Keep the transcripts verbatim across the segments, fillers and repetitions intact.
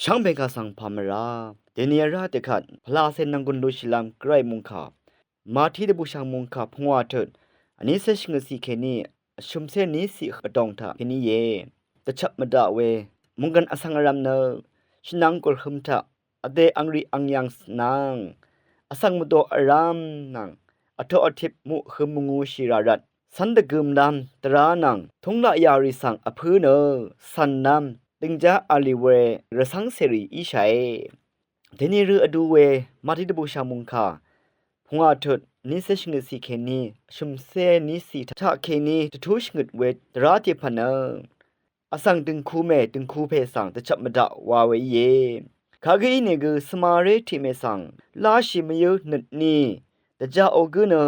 Shvngbe kaq svng pà mvrá dèní vrá dvkvt pvlacè nvnggùn lushìlv́m gvray mungkà Mati dvbùshv̀ng mungkà pungwà tut vnícé shvngøtcì kèní vshø̀mcé nícì vdòng taq kèní íe. Dvchvp mvdaq we mònggv̀n vsvng vrv̄m nø shvnvng gùrhøm taq vdè angrì angyv̀ng nvng vsvng mvdò vrv̄m nvng vtoq vtip muqhøm mvngūshì rà rvt cv́n dvgø̄mlv́m dvrá nvng túng laqyà rì svng vpǿ nø cv̀nlv́m døngjá v̄l ì we rvcv́ng cèrì íshàe. Dèní rø vdu we Mati dvbùshv̀ng mungkà pungwà tut vnícé shvngøtcì kèní vshø̀mcé nícì taq kèní dvtú shvngøt we dvrá tiqpv̀n nø vsvng dø̀ngku mè dø̀ngku pè svng dvchvp mvdaq wa we íe. Kagø ínìgø svmaré tiqmè svng láshì mvyǿ nøt ní dvjaqò gǿ nø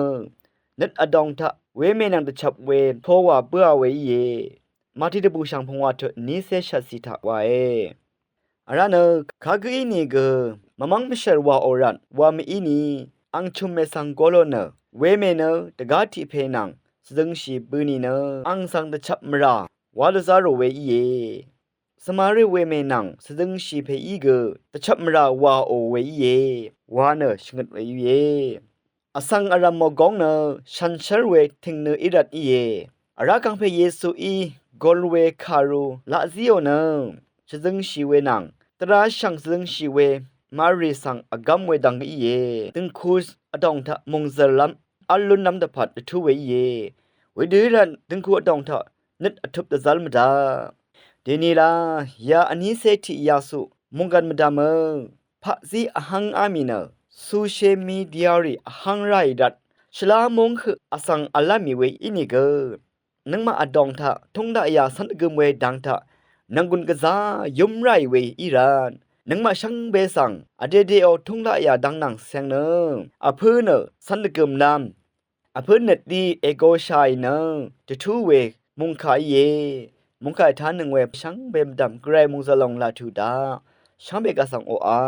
nøt vdòng taq wemè nvng dvchvp we towà bǿà we íe. Mati dvbùshv̀ng pungwà tut vnícé shvtcì taq wae. Vrá nø kagǿ ínìgø mvmv́ng mvshv̀r wàò rvt wa mv-í ni ang chùmmè svng golo nø wemè nø dvgá tiq pè nvng shvzøngshì bø̄ nìnø ang svng dvchvp mvrà wa dvzá rò we íe. Svmaré wemè nvng shvzøngshì pè í gø dvchvp mvrà wàò we íe wa nø shvngøt we íe. Vsvng vrv̀m mògóng nø shànshér we tìng nø í rvt íe. Vrá kangpè Yesuí gol we kàru laq zíò nø shvzøngshì we nvng dvrá shv̀ng shvzøngshì we Mari svng vgv́m we dvng íe. Dø̀ngku vdòng taq mòngzø̀rlv́m v́l lúnlv́m dvpvt dvtú we íe. Wedø í rvt dø̀ngku vdòng taq nøt vtøp dvzv́l mvdaq. Dèní la ya vnícé tiq yasuq mònggv̀n mvdv̀mø paqzí vhv́ngá mì nø social media rì vhv́ng ráì rvt shvlá móng høq vsvng vlv́m mì we ínìgø nøngmaq vdòng taq túng daqyà cv́n dvgøm we dang taq nvnggùn gvzá yúm ráì we í rvt nøngmaq shvngbe svng vdè dèò túng daqyà dang nvng ceng nø vpǿ nø cv́n dvgømlv́m vpǿ nøt dí ègoshàì nø dvtú we mungkà íe. Mungkà ètánøng we shvngbe mvdv̀m gvray mungzø̀l lòng làtù daq shvngbe kaq svng oqà.